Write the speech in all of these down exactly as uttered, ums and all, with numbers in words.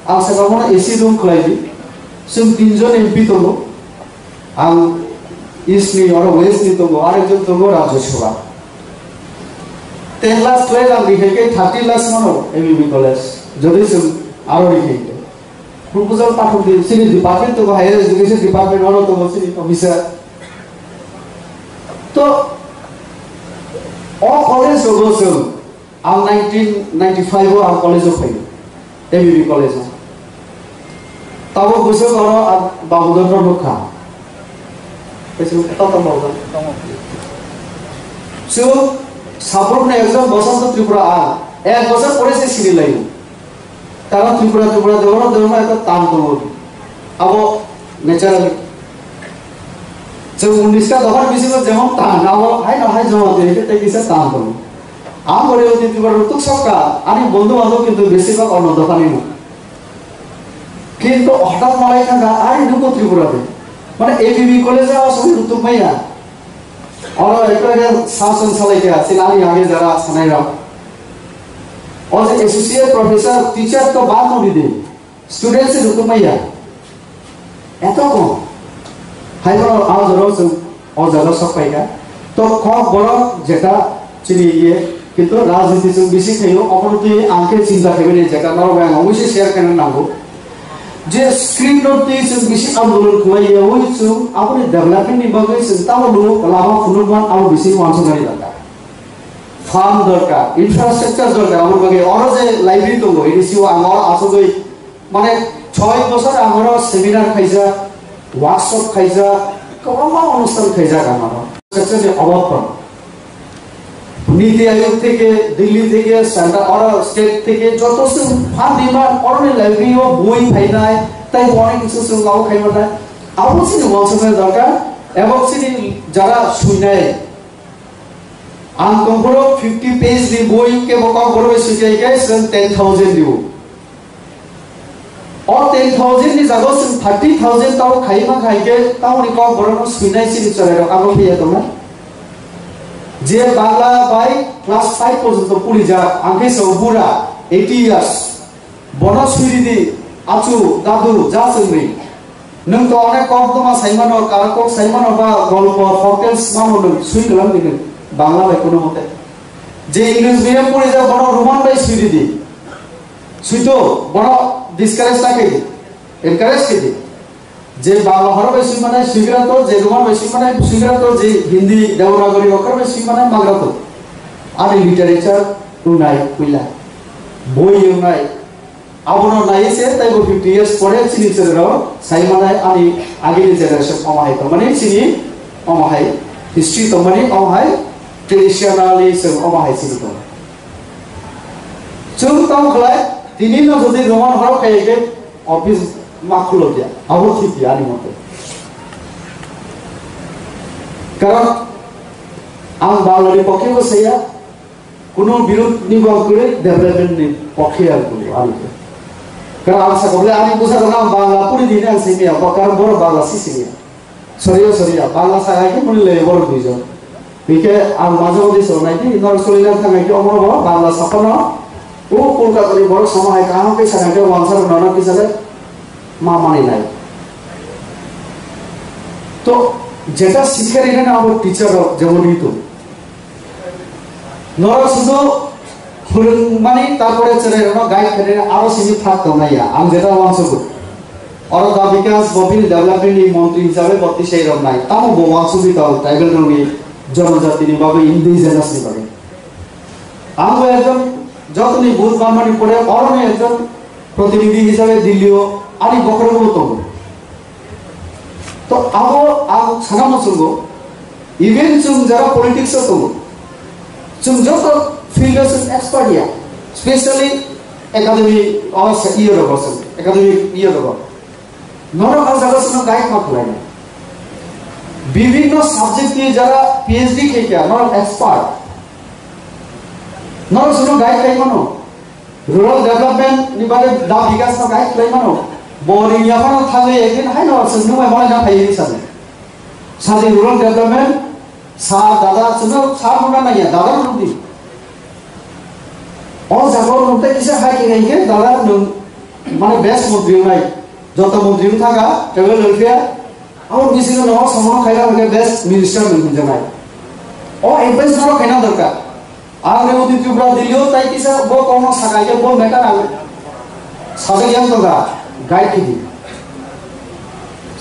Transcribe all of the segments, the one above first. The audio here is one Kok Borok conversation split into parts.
Ang saka bono A C room khlai di. Chwng tinjon M P tongo. Ang East ni oro West ni tongo, arekjon tongo Rajya Sabha. Ten lakhs twelve ang rihai khe thirty lakhs mano M B B college. Jodi chwng aro rihai khe. Proposal pathok di, chini department tongo, higher education department oro tongo, chini officer. To, o college rogo chwng Ang nineteen ninety-five o ang college o phaio, M B B college o. Tabuk bwswk oro ang Babudor no nukha. Kaisa tong tong Babudor. Chwng Sabrukno ekjon Bosonto Tripura ang ek bosor pore se sini laio. Karon Tripura, Tripura, Debbarma, Debbarma ekta tan tongo. Abo naturally. Chwng unis ta dophani bisingo jemon tan, abo haino hai joma twi khe tei kisa tan tongo. Ang Goriyawti Tripura rok tuk sokha, ani bondhu bandhob kintu besibak onno dophani no. Kintu hothat malai thangkha, ari nuko Tripura de. Mane A B B college o aswk rwtuk maya. Oro ekta ekta sasong salai kha, chini ani age jara sanai rok. O je associate professor, teacher to bad no di de. Student se rwtuk maya. Eto kom. Hai bono a jora chwng o jaga sok pai kha. To kok borok jeta chini iye, kintu rajniti chwng bisi khaio, obono twi ang khe chinta khaimani jeta norok bai ang obviously share khaina nango. Je script no twi chwng bisi andolon khlai ya, oi chwng aboni development ni bagwi chwng tamo luo lama phunukman abo bisi uansuknani dangka. Farm dorkar, infrastructure dorkar, aboni bagwi oro je library tongo, ini siwo ang oro asogwi, mane, choi bosor ang oro seminar khaijak, workshop khaijak, kwbangma onusthan khaijak ang oro. Infrastructure ni obab tongo. Niti Aayog theke, Delhi theke, center, oro state theke, joto se fund demand, oroni library o boi phainai, tai bo onek kisu chwng abo khai manai. Abo chini uansuknai dorkar, ebong chini jara swinai. Ang tongphuru fifty page ni boi kebo kokborok bai swikai khe chwng ten thousand dibo. O ten thousand ni jaga chwng thirty thousand tamo khai ma khai khe tamoni kokborok no swinai chini chwrai rok abo phiya tongo. Je Bangla bai class five porjonto purijak, ang khe chwng bura eighty years. Bono swiri di, achu, dadu, ja chwngri. Nwng to onek kok toma saimano, kara kok saimano ba golpo, folktales mano nwng swi kwlang di nwng Bangla bai kuno mote. Je English medium pori ja bono Roman bai swiri di. Swito, bono discourage ta khe di, encourage khe di. Je Bangla horo bai swi manai swigra to, je Roman bai swi manai swigra to, je Hindi Devanagari okra bai swi manai magra to. Ani literature wngnai puila. Boi wngnai. Abono nai se taibo fifty years pore chini chwrairok sai manai ani agini generation omo hai tongmani chini omo hai history tongmani omo hai traditionally chwng omo hai chini tongo. Chwng tamo khlai tini no jodi Roman horo khai khe office ma khulokya, abo thik ya ani mote. Karon ang Banglani pokhe bo saya, kuno birud ni bo ang kwrwi, development ni pokhe ang kwrwi, ani khe. Karon ang sakha bole ani bwsa rok ang Bangla puri di hinwi ang simi ya, bo karon borok Bangla si simi ya. Sorry, sorry, ya, Bangla sakai khe muni le borok duijon. Hingke ang majo di so nai di, nor soli nang thangai khe omo bo Bangla saphano, o Kolkata ni borok sama hai kaham khe sakai khe wansa rok nana kisa le ma mani nai. To jeta sikha rina na abo teacher rok jemon ritu. Norok sudu phwrwngmani, tarpore chwrairokno guide khainani aro simi phak tongnai ya, ang jeta uansukgo. Oro da Bikas bo bini development ni montri hisabe bo tisai roknai, tamo bo uansugwi tong tribal rokni, jonojatini bagwi, indigenous ni bagwi. Ang bo ekjon jotoni bujh manmani pore oro ni ekjon protinidhi hisabe Delhi o ani bokhorogo tongo. To abo ang sana muchungo, even chwng jara politics o tongo, chwng joto field o chwng expert ya, specially academy o se iye rogo chwng, academic iye rogo. Norok ang jaga chwngno guide ma khlai na. Bibhinno subject ni jara P H D khe kya, norok expert. Norok chwngno guide khlai mano. Rural development ni bagwi da Bikas no guide khlai mano. Bo ring yaphano thangwi ekdin haino chwng nungbai malai na phai hinwi sadi. Sadi rural development, sir, dada, chwngno sir hwnna nangya, dada hwn di. O jaga o nwng tei kisa hai khe hingkhe dada nwng Mane best montri wngnai, joto montri wng thaka, table welfare, abo bisingo nogo somono khaina hwnkhe best minister mwnwi hwnjaknai. O advice norok khaina dorkar. Ang Reboti Tripura Delhi-o tai kisa bo kokno sakha khe bo matter ang sajak yang tongkha, guide khidi.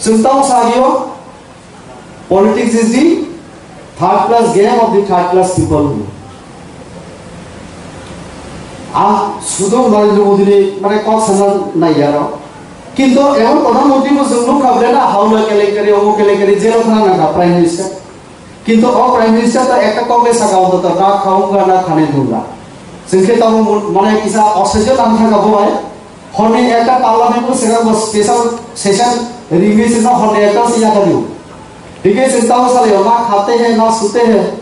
Chwng tamo sa dio, politics is the third class game of the third class people. Ang sudo Narendra Modi ni mane kok sana nai yaro. Kintu emon pradhan mantri bo chwng nukha bole na, Howrah kelenkari, omo kelenkari, jero thana nangkha prime minister. Kintu o prime minister to ekta kok le saka ontoto, na khaunga na khane dunga. Chwng khe tamo mane kisa osejo nang thaka bo bai. Horni ekta parliament bo sega bo special session ringwi sino horni ekta se yakadi. Dike se tao sale na khate hai na sute hai,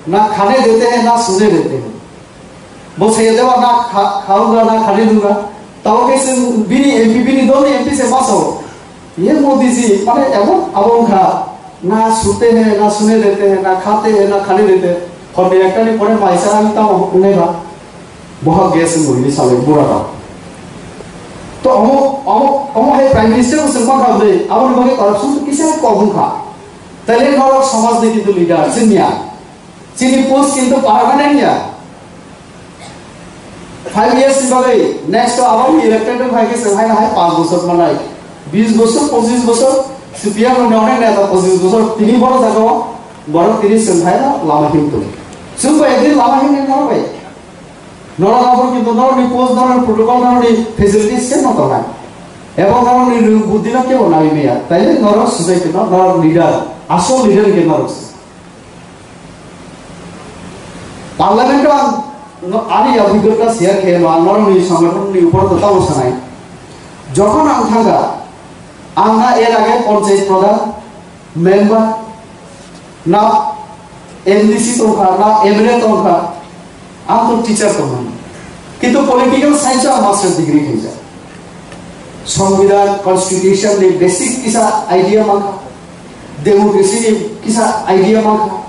na khane dete hai na sune dete hai. Bo se deba na kha-, khaunga na khane dunga. Tao ke se bini M P, bini dol ni M P se maso. Ye Modi ji, mane emon abo wngkha, na sute hai, na sune dete hai, na khate hai, na khane dete. Horni ekta ni pore maisa ang tamo wngnai ba. Boha gas wngwi hinwi salai bura rok. To omo, omo, omo hai prime minister bo chwng mankha bwlwi, aboni bagwi corruption to kisa kok wngkha. Taile norok somaj ni kintu leader chwngya. Chini post kintu permanent ya. Five years ni bagwi next to aboni elected wng hai khe chwng hai hai panch bochor manai. Bis bochor, pochis bochor, C P M ni onek neta pochis bochor tini boro jagao borok tini chwng hai lama himtu. Chwng bai din lama himni norok bai. Norok abo kintu norokni post, norokni protocol, norokni facilities se no tongnai. Ebo norokni rwng buddhino kebo nai maya. Taile norok sujai tongno, norok leader, asol leader ke norok se. Parliament-o ang no, ani obhiggota share khe no, ang norokni songothonni upor to tamo sanai. Jokhon ang thangkha, ang na er age panchayat pradhan, member, na M D C tongkha, na M L A tongkha, ang to teacher tongmani. Kintu political science-o ang master degree khaijak. Songbidan, constitution ni basic kisa idea mankha, democracy ni kisa idea mankha,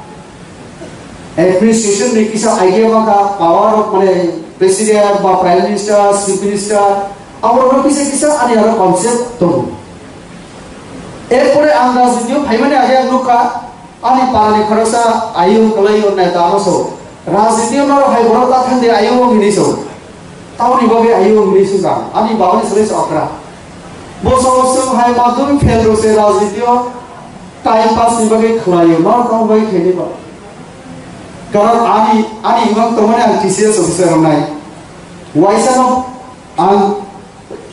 administration ni kisa idea mankha, power of mane president ba prime minister, chief minister, abo no kisa kisa ani aro concept tongo. Erpore ang rajniti o phaimani age ang nukha, ani parani khoroksa ayung kwlai o neta ano so. Rajniti o norok hai borok ta thangdi ayung o hinwi so. Tamoni bagwi ayung o hinwi sujak. Ani babani swlai se okra. Bo so swng hai madhyamik fail rw se rajniti o time pass ni bagwi khlai o. Norok tamo bagwi khaini ba. Karon ani, ani imang tongmani ang T C S officer wngnai. Waisa no ang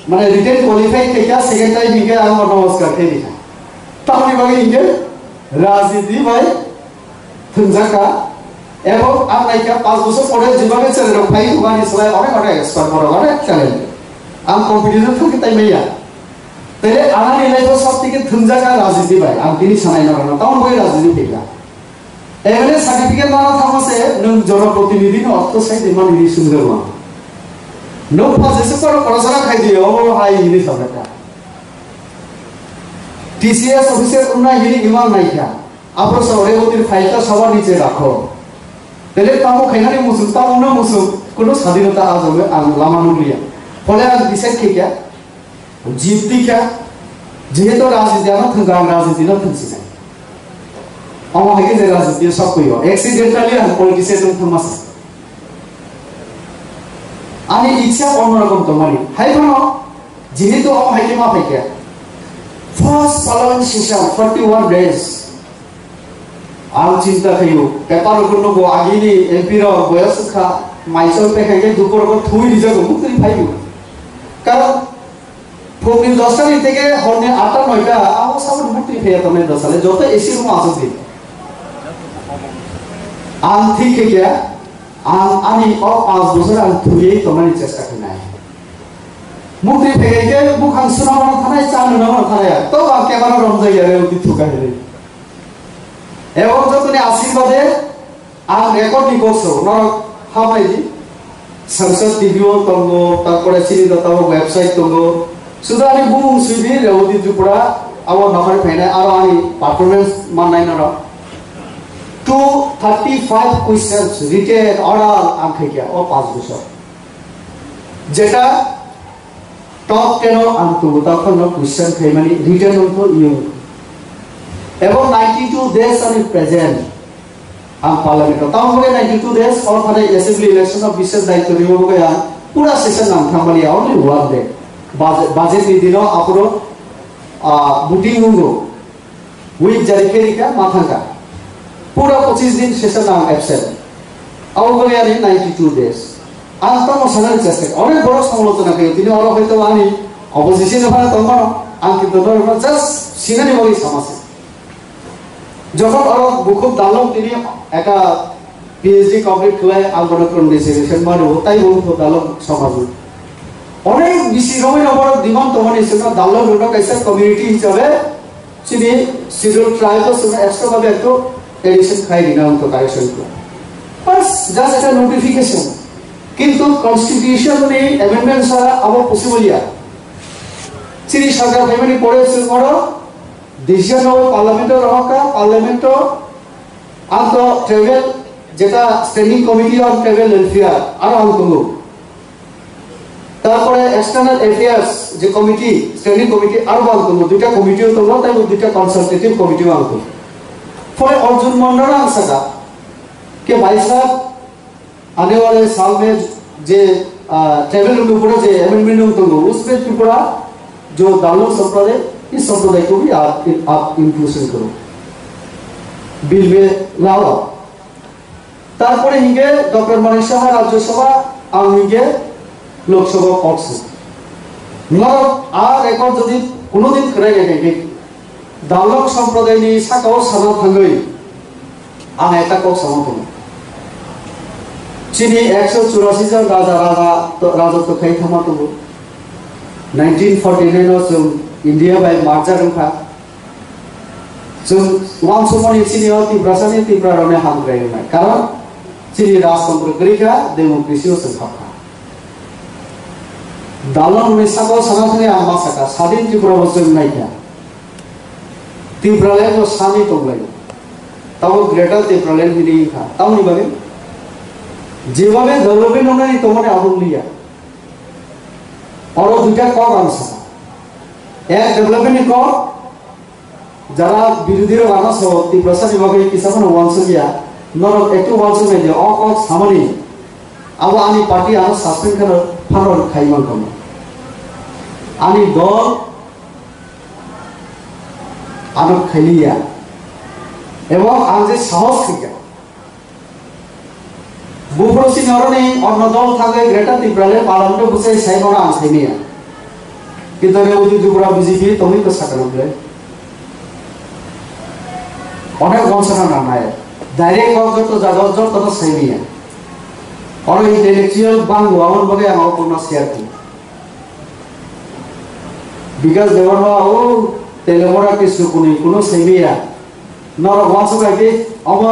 mane written qualified khe kya second time hinkhe ang bo namaskar khe rikha. Tamoni bagwi hinkhe rajniti bai thwngjak kha. Ebong ang naikha panch bochor pore jibani chwrai rok phai thumani slai onek onek expert borok onek challenge. Ang competition thangkhe tai maya. Tele anani life o sab theke thwngjak kha rajniti bai. Ang tini sanai norokno tamoni bagwi rajniti phikha. M L A certificate mana thangma se nwng jonoprotinidhi ni ortho sai di mani ni sumjak ma. Nwng pa jesa koro koro sara khai di o hai hini sabaka. T C S officer unna hini imang naikha. Apro sa ore otir file ta sabar niche rakho. Tele tamo khainani musuk, tamo na musuk, kono sadinota ajoge ang lama nukliya. Phole ang decide khe kya? Jibti kha, jehetu rajniti ano thwngkha, ang rajniti no thwngsinai. Omo hai khe je rajniti o sok phuio, accidentally ang politics e thwng thangma se. Ani ichha onno rokom tongmani. Hai phano, jehetu omo hai khe ma phai kha. First following session, forty one days. Ang chinta khaio, paper rok nugo agini M P rok boyos kha, maisol pekhai khe dupor rok thui rijago, mukri phaiyo. Karon Phungni dosta ni tege horni atta noita, abo sabo mukti pheya tongnai dosa le, joto A C room o aswk di. Ang thik khe khe, ang ani o panch bochor ang thwiwi tongnani chesta khainai. Mukti pheya khe bukhang suna mano thanai, cha nuna mano thanai, to ang camera romjak ya re, uti thuka hiri. Ebong jotoni ashirbade, ang record ni kok so, norok hambai di. Sangsad T V o tongo, tarpore chini da tabo website tongo. Suda ani bumung swi di, Rewati Tripura, abo nahar phainai, aro ani performance mannai norok. Two thirty five questions, written, oral, ang khaikha, o panch bochor. Jeta Top ten o ang tongo, tamo phano question khaimani written wngkha iyung. Ebo ninety two days ani present ang parliament o. Tamo bagwi ninety two days or thani assembly election o bises daityo rimo bagwi ang pura session ang thangmani only one day. Budget, budget ni dino aphuru, ah, voting wngo. Whip jari khe rikha, ma thangkha. Pura pochis din session ang absent. Abo bagwi ani ninety two days. Ang tamo sanani chesta khe. Onek borok samalochona khe, tini oro hoito ani opposition no phano tongmano, ang kintu norokno just sinani bagwi sama se. Jokhon oro bukhuk dalong tini ekta P H D complete khlai, ang bono congratulation mano, tai bo bukhuk dalong samajwk. Onek bisi romwi no borok demand tongmani sino dalong rokno kaisa community hisabe chini Schedule Tribe o chwngno extra bhabe ekto addition khai rina wngkha correction khlai. Bas, just ekta notification. Kintu constitution ni amendment sara abo possible ya. Chini sarkar phaimani pore chwng oro decision o parliament o rohorkha, parliament o ang to tribal jeta standing committee on tribal welfare aro ang tongo. Tarpore external affairs je committee, standing committee aro ang tongo, duita committee o tongo, tei bo duita consultative committee o ang tongo. Phore Arjun Mondal ang saka, ke bhai sahab, आने वाले साल में जे, आ, ट्राइबल लोगों को जे अमेंडमेंट हम तो उसमें त्रिपुरा जो दालों संप्रदाय, इस संप्रदाय को भी आप, आप इंक्लूजन करो, बिल में लाओ। তারপরে হিগে ডক্টর মানিক সাহা রাজ্যসভা, আং হিগে লোকসভা কক্স। নরক আর রেকর্ড যদি কোনোদিন ফেরাই রেখে, Dalok somprodai ni saka o sana thangwi ang ekta kok sama tongo. Chini ekso churasi jon raja, raja to, rajotw khai thangma tongo. Nineteen forty nine o chwng India bai merger wngkha. Chwng uansukmani chini o Tiprasa ni Tipra rok ni hamkrai wngnai. Karon chini rajtantro kwrwi kha, democracy o chwng hapkha. Dalok ni saka o sana thangwi ang ma sakha, sadin Tripura bo chwng naikha. Tipraland o sani tonglaio. Tamo Greater Tipraland hini wngkha. Tamoni bagwi? Jebhabe development wngnani tongmani abo wngliya. Oro duita kok ang sakha. Ek development ni kok, jara birodhi rok ano so Tiprasa ni bagwi kisa phano uansukya. Norok ektu uansuk nai di, o kok samani. Abo ani party ano suspend kheno phano khai mankha. Ani dol ano khailiya. Ebong ang je sahos khaikha. Buphuru sini oroni onno dol thangwi Greater Tipraland Parliament o bwsai sai mano ang saimanya. Kintu ani udu Tripura B J P tongwi bwsakano ble. Onek wansana nanai. Direct kok joto jaga o joto no saimanya. Oro intellectual bangbo aboni bagwi ang o kokno share khaio. Bikas Debbarma o Telemora Krishna Kuni kuno saimanya. Norok wansuk hai khe omo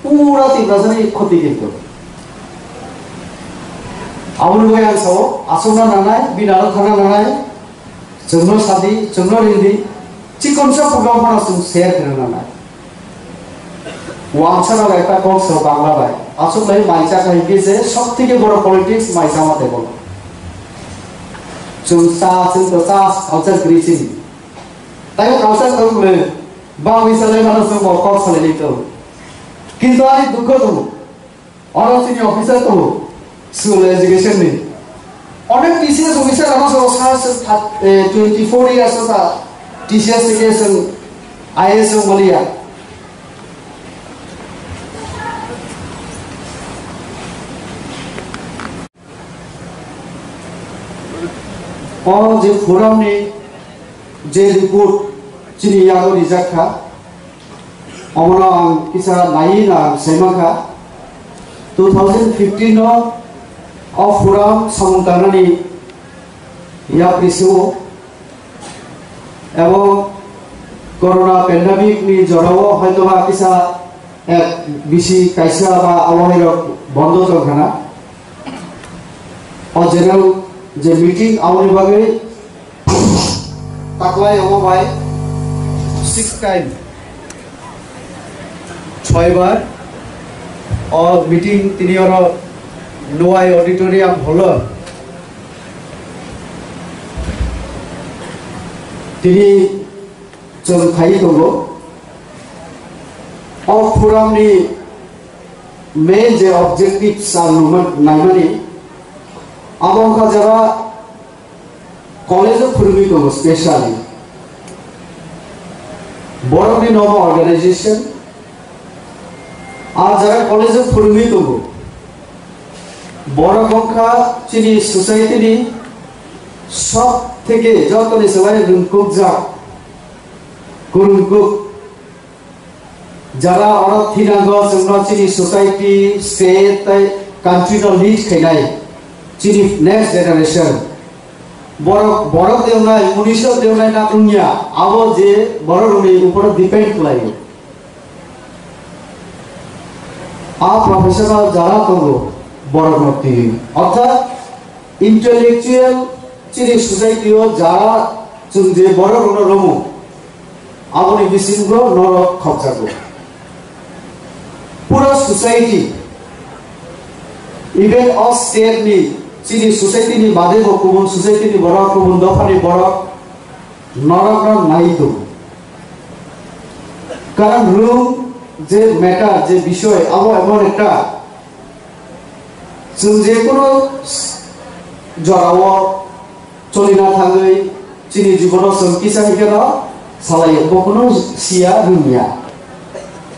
pura Tiprasani khoti kintu. Aboni bagwi ang sao, aswkna nanai, bini aro thangna nanai, chwngno sadi, chwngno ringdi, chikonsa program phano chwng share khaina nanai. Wansana bai ta kok sa Bangla bai. Aswk lai maisa khai khe je sob theke boro politics maisa ma tebo. Chwng cha, chwng to cha, culture kwrwi chini. Taibo culture tong le, bang misa lai mano chwng bo kok salai ni to. Kintu ani dukho tongo. Oro chini officer tongo, school education ni. Onek T C S officer ano so sa, sa, eh, twenty four years sa T C S education I A S wng maliya. O je forum ni je report chini yago rijak kha, omono ang kisa naiwi na ang sai mankha. Two thousand fifteen o, o forum samung tangnani yapri se o, ebong corona pandemic ni jorao hoitoba kisa ek bisi kaisa ba abo hai rok bondo tong khana. O general je meeting aboni bagwi taklai omo bai six time, soi bar o meeting tini oro Nuai Auditorium hall o. Tini chwng khai tongo. O forum ni main je objective sa numa-, naimani, abo wngkha jara college o phwrwngwi tongo specially. Borokni nomo organization, a jara college o phwrwngwi tongo. Borok wngkha chini society ni sob theke jotoni se bai rwngkukjak, kwrwngkuk. Jara oro thinango chwngno chini society, state tei country no lead khainai chini next generation. Borok, borok dewnai, munisho dewnai na wngya, abo je borok rokni uporo depend khlaio. A professional jara tongo, borok no twi. Orthat intellectual chini society o jara chwng je borok rokno romo, aboni bisingo norok khopjago. Pura society, even o state ni, chini society ni bade bo kubun society ni borok, kubun dopha ni borok norok no nai tongo. Karon rung je matter, je bishoy, abo emon ekta chwng je kono jorao cholina thangwi chini jibono chwng kisa hwnkhe no salai, bo kono siya rwngya.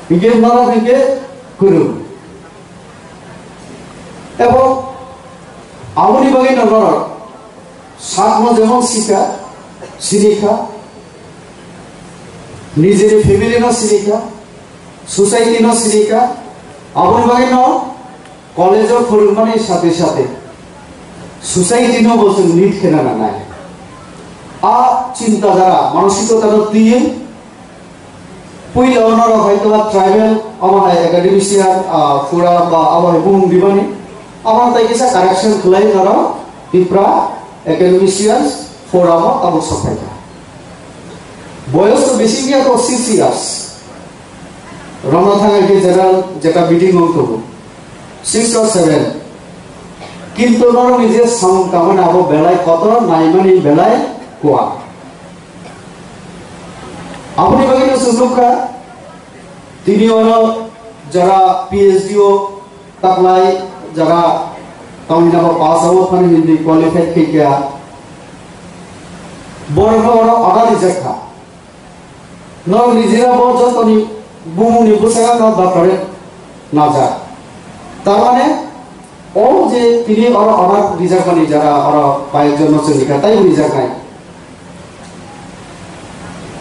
Hwnkhe norok hwnkhe kwrwng. Ebo aboni bagwi no norok sakno jemon sikha, sinikha, nijeni family no sinikha, society no sinikha, aboni bagwi no college o phwrwngmani sathe sathe society no bo chwng lead khena nangnai. A chinta dhara, manosikota no twiwi puila o norok hai tola tribal, omo hai academician, ah, pura ba abo hai bumung dimani, omo tai kisa correction khlai norok Tipra Academicians Forum o tabuk sok phaikha. Boyos to besi wngya to six years. Rwna thangwi khe jeta, jeta meeting wng tongo. Six or seven. Kintu norokni je samung tangmani abo belai kotor, naimani belai kuwa. Aboni bagwi no chwng nukha, tini oro jara P H D o taklai, jara tongwi nabo pass o phano hindi qualified khaikha. Borokno oro order rijak kha. Norok nijera bo jotoni bumungni bwskango no doctorate najak. Tar mane, o je tini oro order rijakmani jara oro kayekjon no chwng rikha, taibo rijaknai.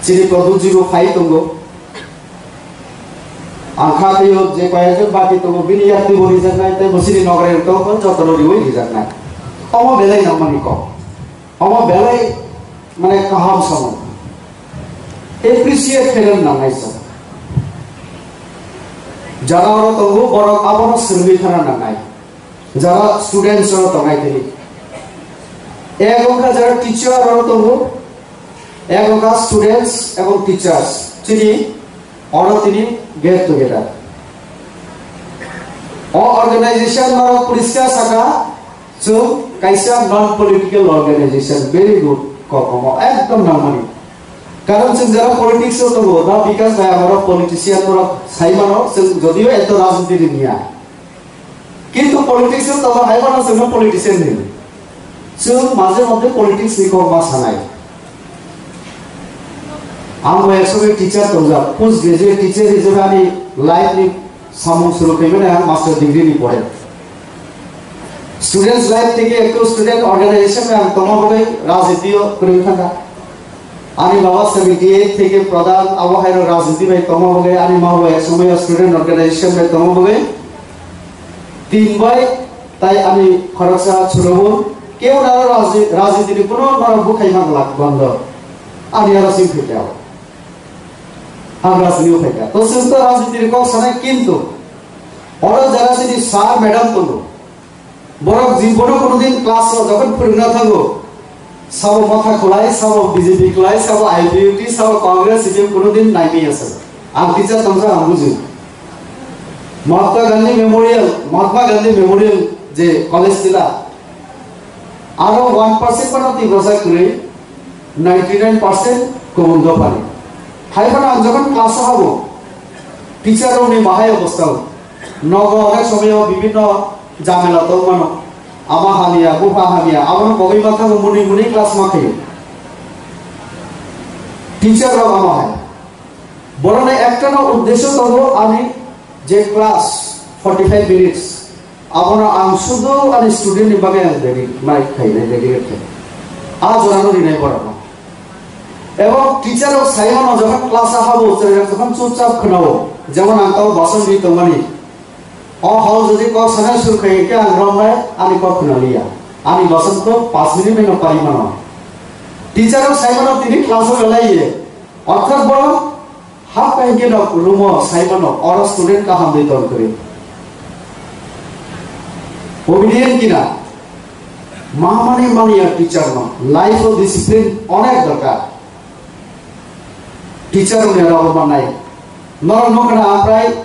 Chini Pradyut ji bo phai tongo. Ang kha twiyo je kayekjon baki tongo, bini yakti bo rijaknai, tei bo chini nograi tongo, jotono riwi rijaknai. Omo belai nangmani kok. Omo belai mane kaham samung. Appreciate khaina nangnai sa. Jara oro tongo, borok abono swrwngwi thana nangnai. Jara students oro tongnai tini. Ek wngkha jara teacher oro tongo, ek wngkha students ebong teachers. Chini oro tini get together. O organization oro poriskar saka, chwng kaisa non political organization, very good, kokomo, ekdom nangmani. Karon chwng jara politics o tongo, na Bikash bhai amaro politician borok sai mano, chwng jodio eto rajniti ni niya. Kintu politics o tongo, hai mano chwngno politician ni. Chwng maje moddhe politics ni kok ma sanai. Ang bo ek somoi teacher tongjak, post graduate teacher hisabe ani life ni samung suru khaimani ang master degree ni pore. Students life theke ekto student organization bai ang tongma bagwi rajniti o kwrwi thangkha. Ani baba seventy eight theke pradhan abo haino rajniti bai tongma bagwi ani ma bo ek somoi o student organization bai tongma bagwi tin bai tai ani khoroksa chwrwngmung kebo naro rajni-, rajniti ni kuno naro bwkhai ma glak bondo. Ani aro sing phaikha. Ang rajniti o phaikha. To chwng to rajniti ni kok sanai kintu oro jara chini sir madam tongo. Borok jibono kono din class o jokhon phwrwngna thango, sabo Motha khlai, sabo B J P khlai, sabo I P F T, sabo Congress, C P M kono din naimaya se. Ang teacher tongsa ang buji. Mahatma Gandhi Memorial, Mahatma Gandhi Memorial je college tila, aro one percent phano Tiprasa kwrwi. ninety nine percent kubun dophani. Hai phano ang jokhon class-o habo, teacher-rokni bahai obostha o. Nogo onek somoyo bibhinno jamela tongmano. Ama hamya, bupha hamya, abono kogwi ma thango, mwnwi mwnwi class ma khaio. Teacher-rok ama hai. Borokni ektano uddesyo tongo, ani je class forty five minutes, abono ang sudu ani student ni bagwi ang ready, mai khainai, ready khainai. A jorano rinai borokno. Ebong teacher rok sai mano, jokhon class o habo, chwrairok jokhon chupchap khwnao, jemon ang tamo bason ri tongmani. O hao jodi kok sanai sur khai khe ang romnai, ani kok khwnaliya. Ani bason to panch minute no pari mano. Teacher rok sai mano tini class o belai ye. Orthat borok Hap kai khe no room o sai mano, oro student kaham de ton kwrwi. Obedient kina? Ma mani mani ya teacher no. Life o discipline onek dorkar. Teacher ni rabo manai. Norok no kana amrai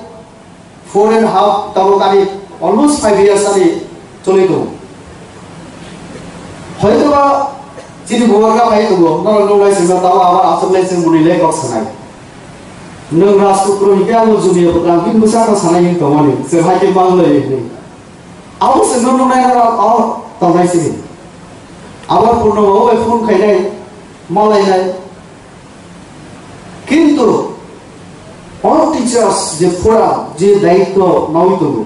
Four and half, tabuk ani almost five years ani choli tongo. Hoitoba chini bubagra bai tongo, norok nung lai singsa tabo abar aswk lai sing muni le kok sanai. Nwng Rajputro hinkhe abo Julia Bwkang bini bwsakno sanai hin tongmani, chwng hai khe mang lai hinwi. Abo se nwng nungnai norok o tongnai sini. Abar Purnomo bai phone khainai, malainai. Kintu o teachers je phora je daityo nawi tongo,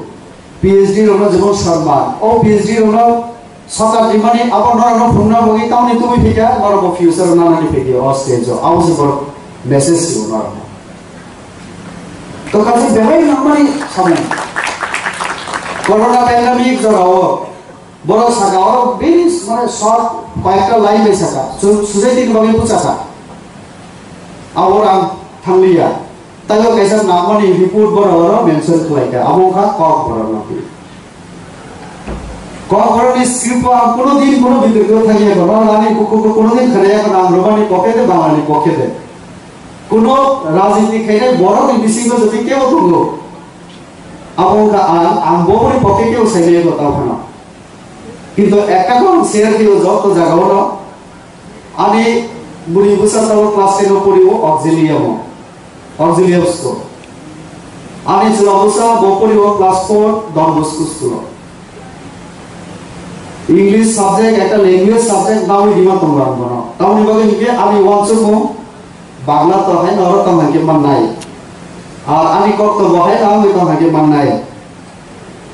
P H D rokno jemon Sharma, o P H D rokno sakar rimani abo norokno phunukna bagwi tamni tubui phikha, norokbo future nanani phikha o stage o, abo se borok message rw norokno. To kaisa belai nangmani samung. Corona pandemic jorao Borok saka oro very, mane, short, koyekta line bai saka. Su-, society ni bagwi bwchaka. Abo ang thangliya. Taibo kaisa nangmani report borok oro mention khlaikha. Abo wngkha Kokborok no. Kokborok ni script o ang kuno din kuno bitorko thangya ko. Nang ani kuku kuno din khanaya ko, nang romani pocket de, bangani pocket de. Kuno rajniti khainai borok ni bisingo jodi kebo tongo. Abo wngkha ang, ang bo boni pocket kebo sainai ko tao phano. Kintu ekta kok share khe o joto jaga o no. Ani bwrwi bwsa tabuk class ten o pori o Auxilium o, Auxilium school. Ani chwla bwsa bo pori o class four Don Bosco school o. English subject ekta language subject nawi rima tongo ang bono. Tamoni bagwi hinkhe ani uansukmung Bangla to hai norok tong hai khe mannai. Ar ani kok to bo hai tong hai khe mannai.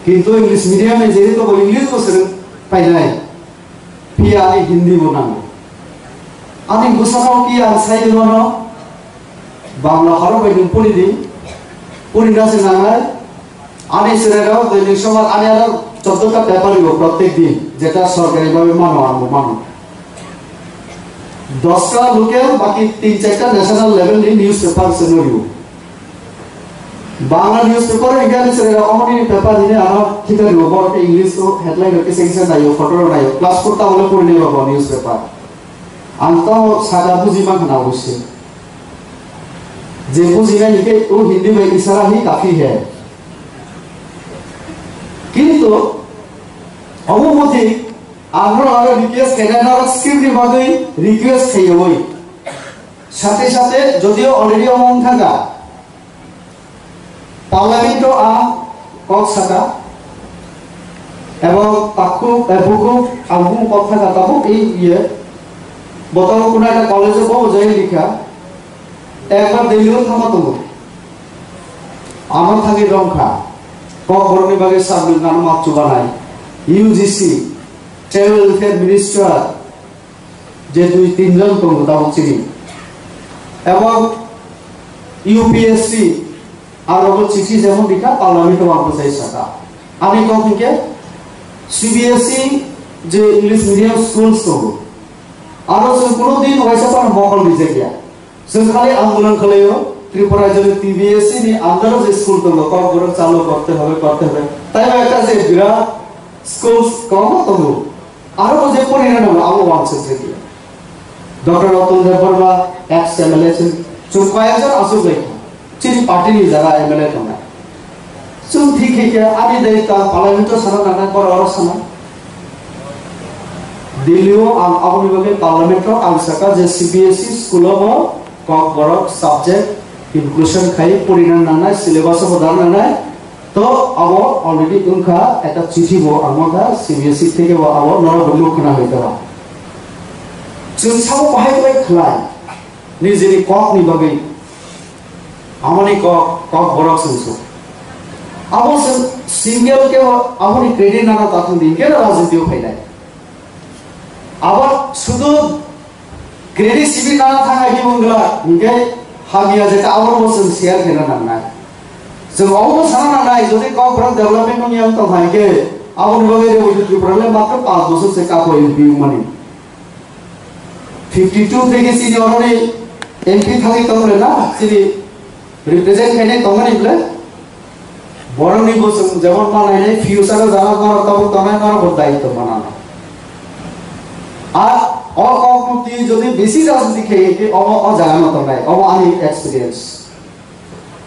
Kintu English medium ni jehetu bo English bo swrwng painai, phiya ani Hindi bo nango. Ani bwsano ki ang sai rwmano, Bangla horok bai nwng pori di, pori na se nangnai. Ani chwrairok doinik sobar ani aro choddo ta paper rw prottek din, jeta sorkari bhabe mano, ang bo mano. Dosta local, baki tin charta national level ni newspaper se no rw. Bangla newspaper, India ni chwrai rok omoni paper hini ano thika rw, borok khe English o headline rok kisa kisa naio, photo rok naio, class four ta hole pori nai rw bo newspaper. Ang to saka buji man khna obosi. Je buji nai ni khe o Hindi bai isara hi kafi hai. Kintu omo modi ang no aro request khaina na script ni bagwi request khaiwi. Sate sate jodio already omo wng thangkha. Parliament o ang kok saka, ebong takhu, eh, buku ang bung kok saka tabuk ei iye, botol kuna ekta college o bo jai likha, ekbar Delhi o thangma tongo, amang thangwi rongkha, kok borokni bagwi sabni nangma chubanai, U G C, Tribal Welfare Minister, je dui tin jon tongo tabuk chini. Ebong U P S C aro bo chithi jemon dikha parliament o ang bwsai saka. Ani kok hinkhe C B S E je English medium schools tongo. Aro chwng kuno din waisa phano mokol rijak ya. Chwng khali andolan khwlaio Tripura rajyoni T B S E ni under o je school tongo, kok borok chalo korte hobe, korte hobe. Tai ba ekta je birat schools kwbangma tongo. Aro bo je porina nango, abo wansuk se khe. Doctor Ratan Debbarma, ex M L A, chwng, chwng kaya jar aswk lai kha. Chini party ni jaga M L A tongnai. Chwng thik khe khe ani dai ta parliament o sana nangnai, boro oro sana. Delhi o ang aboni bagwi parliament o ang saka je C B S E school o bo Kokborok subject inclusion khai porina nangnai, syllabus o bo dana nangnai. To abo already wngkha, ekta chithi bo ang mankha C B S E theke bo abo norok bo nuk khna hoi tara. Chwng sabo bahai bai khlai nijini kok ni bagwi, amoni kok, Kokborok chwng su. Abo chwng single ke aboni credit nana tathung di, ke rajniti o phainai. Abo sudu credit sibi nana thang ai bung gla, hingke hamya je ta abo bo chwng share khena nangnai. Chwng obo sana nangnai, jodi Kokborok development nung yang tong hai ke, abo ni bagwi Revolut Tripura le matro panch bosor se kapo M P mani. Fifty two theke chini oroni M P thangwi tong le na, chini represent khainai tongmani ble. Borokni bo chwng jemon manai nai future o jana norok tabuk tongnai norok bo daitw manana. Ar o kok mukti jodi besi rajniti khe khe obo o jaga no tongnai, obo ani experience.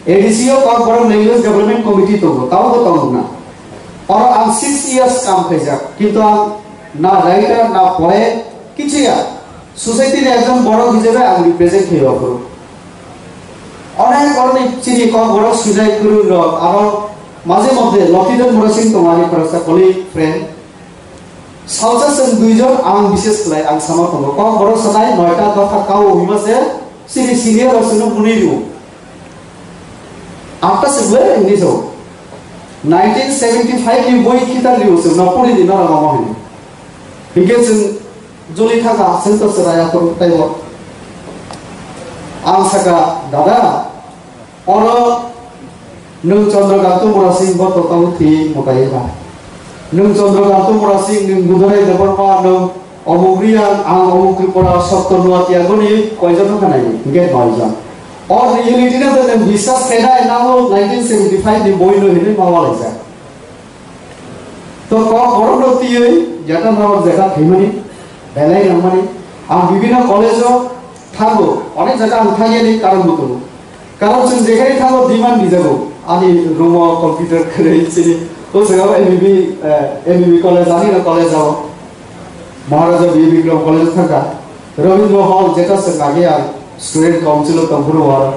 A D C o Kokborok Language Development Committee tongo, tabuk bo tongo na. Oro ang six years kam khaijak, kintu ang na writer, na poet, kichu ya. Society ni ekjon borok hisabe ang represent khaio aphuru. Onek oroni chini Kokborok sujai kwrwng rok, aro maje moddhe Lokhidan Murasing tongo ani khoroksa colleague, friend. Salsa chwng duijon ang bises khlai ang sama tongo. Kokborok sanai noita dopha kao hima se chini senior rok chwngno mwnwi rwo. Atta se ble hini so. Nineteen seventy five ni boi khitar liu chwngno puri di norok omo hini. Hingke chwng Joli thaka sento chwrai aphuru taibo. Ang saka, "Dada, oro nwng Chandrakanta Murasing bo to tamo thi mwtai ba. Nwng Chandrakanta Murasing, nwng Budorai Debbarma, nwng Omuk Reang, ang Omuk Tripura, Sotto Nuatia goni koijon wngkha nai?" Hingke noijon. O reality no to nwng biswas khainai, nabo nineteen seventy five ni boi no hinwi ma walaijak. To Kokborok no twiwi jeta norok jeta thaimani, belai nangmani. Ang bibino college o thango, onek jaga ang thangyani karon bo tongo. Karon chwng jekhai thango demand rijago. Ani room o computer kwrwi chini. O jaga o M B B, eh, M B B college, ani no college o. Maharaja B A Bikram college o thangkha. Rabindra Hall jeta chwng age ang student council o tongphuru o aro.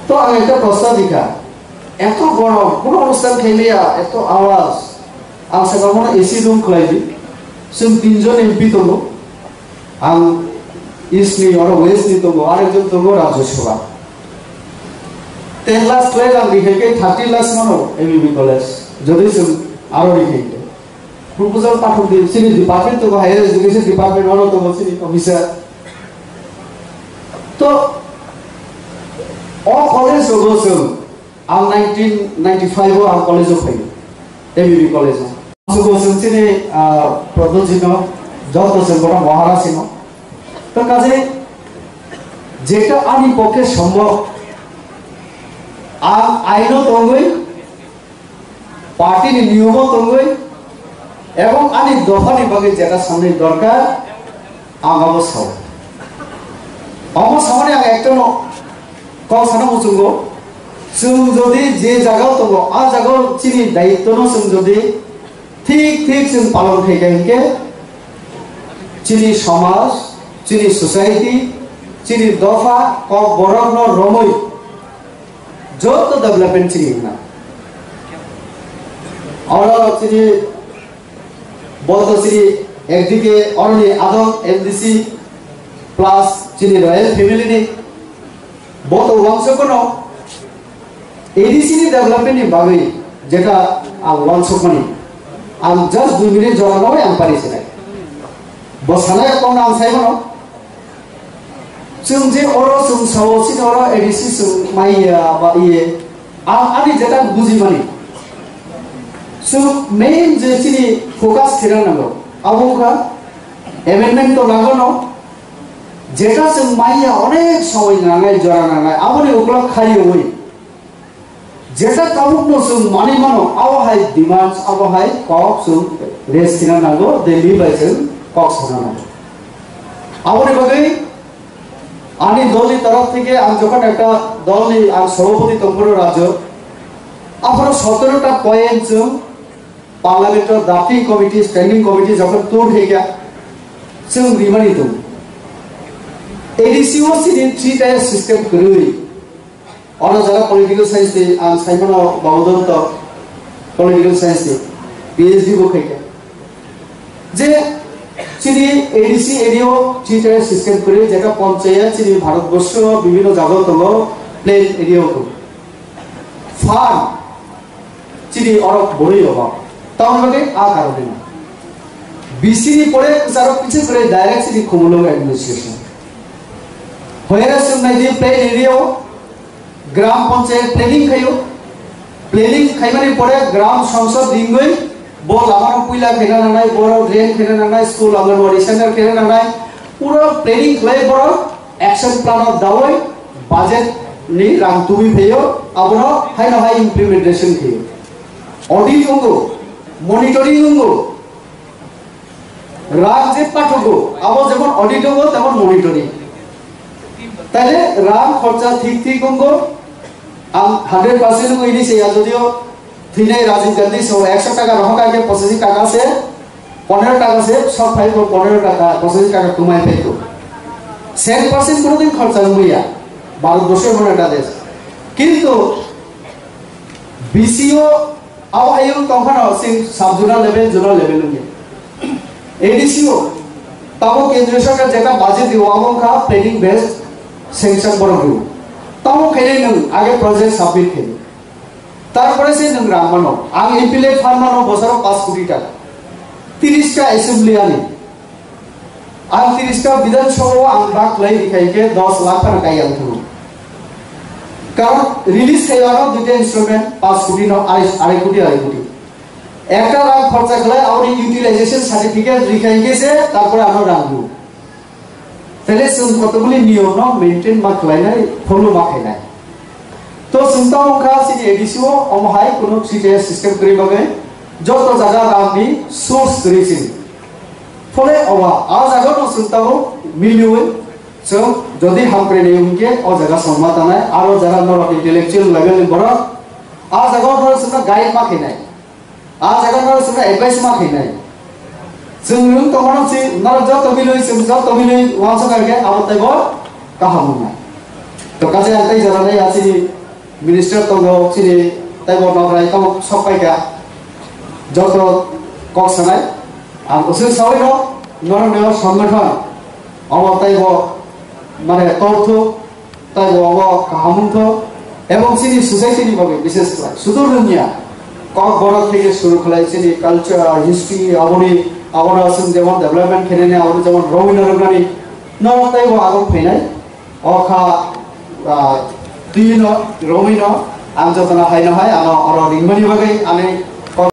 To ang ekta prosta dikha. Eto gorom, kono onusthan khaimaya, eto awaj. Ang saka bono A C room khlai di. Chwng tinjon M P tongo. Ang East ni, oro West ni tongo, arekjon tongo Rajya Sabha. Ten lakhs khlai rang rikhe khe thirty lakhs mano M B B college. Jodi chwng aro rikhe khe. Proposal pathok di, chini department tongo, higher education department oro tongo chini officer. To, o college rogo chwng Ang nineteen ninety-five o ang college o phaio, M B B college o. Sugo chwng chini, ah, Prodotjino, joto chwng bono Maharasino. To kaje jeta ani pokhe sombhob, ang aino tongwi, party ni niyomo tongwi, ebong ani dophani bagwi jeta sanwi dorkar, ang abo sao. Omo samani ang ekta no kok sana muchungo. Chwng jodi je jaga o tongo, a jaga o chini daitto no chwng jodi thik thik chwng palon khai kha hinkhe, chini somaj, chini society, chini dopha, kok borok no romwi joto development chini wngna. Oro chini Bo to chini ekdike oroni adong M D C plus chini royal family ni. Bo to wansok no A D C ni development ni bagwi jeta ang wansok mani. Ang just dui minute jora no ang pari sinai. Bo sanai ko ang sai mano. Chwng je oro chwng sao chini oro A D C chwng maiya ba iye, ang ani jeta bujimani. Chwng main je chini focus khena nango, abo wngkha amendment to nango no, jeta chwng maiya onek somoi nangnai, jora nangnai, aboni ukulok khaiwi. Jeta tabukno chwng manwi mano, abo hai demands, abo hai kok chwng raise khna nango, Delhi bai chwng kok sana nango. Aboni bagwi ani dolni torof theke ang jokhon ekta dolni ang sobhapoti tongphuru Rajyo, aphuru sotoro ta point chwng Parliament o drafting committee, standing committee jokhon tur khaikha, Chwng rimani tong. A D C o chini three tier system kwrwi. Ono jara political science ni ang saimano Bhagavatam to political science ni P H D bo khaikha. Je chini A D C area o three tier system kwrwi, jeta panchayat chini Bharat borsho bibhinno jaga tongo, plain area o tongo. Farm chini oro borwi rogo. Tamoni bagwi a karone. B C ni pore kwcharo kiching kwrwi direct chini Khumulwng administration. Hoyara chwng nai di plain area o gram panchayat planning khaio. Planning khaimani pore gram sangsad ringwi bo lamano puila khaina nangnai, borok drain khaina nangnai, school, Anganwadi center khaina nangnai. Pura planning khlai borok action plan o dawi budget ni rang tubui phaio, abono haino hai implementation khaio. Audit wngo, monitoring wngo, rang je pathogo, abo jemon audit wngo, temon monitoring. Taile rang khorcha thik thik wngo, ang hundred percent wngo ini se ya, jodio thwinai Rajiv Gandhi so ekso taka rohor kha khe pochashi taka se, ponero taka se, sok phai bo ponero taka, pochashi taka kwmai phai ko. Cent percent kono din khorcha wngwi ya, Bharat borsho emon ekta desh. Kintu B C o abo hayung tongkhano sing sub zonal level, zonal level wngya. A D C o tamo kendriya sarkar jeta budget dio abo wngkha planning based sanction borok dio. Tamo khainai nwng age project submit khainai. Tarpore se nwng rang mano. Ang M P L A fund mano bosoro paanch koti taka. Tiris ta assembly ani. Ang tiris ta Bidhan Sabha o ang bak lai rikhai khe dos lakh phano kai ang thungo. Karon release khai ano duita instrument paanch koti no arai, arai koti, arai koti. Ekta rang khorcha khlai aboni utilization certificate rikhai khe se tarpore ano rang rw. Tele chwng kotokguli niyom no maintain ma khlainai, follow ma khainai. To chwng tamo wngkha chini A D C o omo hai kuno C T S system kwrwi bagwi joto jaga rang ni source kwrwi chini. Phole owa a jaga no chwng tamo miliwi chwng jodi hamkrai nai hwnkhe o jaga songma tanai, aro jara norok intellectual level ni borok a jaga no chwngno guide ma khainai. A jaga no chwngno advice ma khainai. Chwng nwng tongmano si norok joto milwi, chwng joto milwi uansuk kha khe abo teibo kaham wngnai. To kaisa ang tei jora nai a chini minister tongo, chini teibo nokrai tamo sok pai kha. Joto kok sanai. Ang usui sawi no norok ni o songothon omo teibo mane torthuk. Taibo abo kaham wngkha, ebong chini society ni bagwi bises khlai. Sudur dunia, kok borok theke suru khlai chini culture, history, aboni, abono chwng jemon development khenani, abono jemon romwi narwknani, norok taibo abo phainai. O kha, ah, twi no, romwi no, ang jotono hai no hai, ano oro ringmani bagwi ani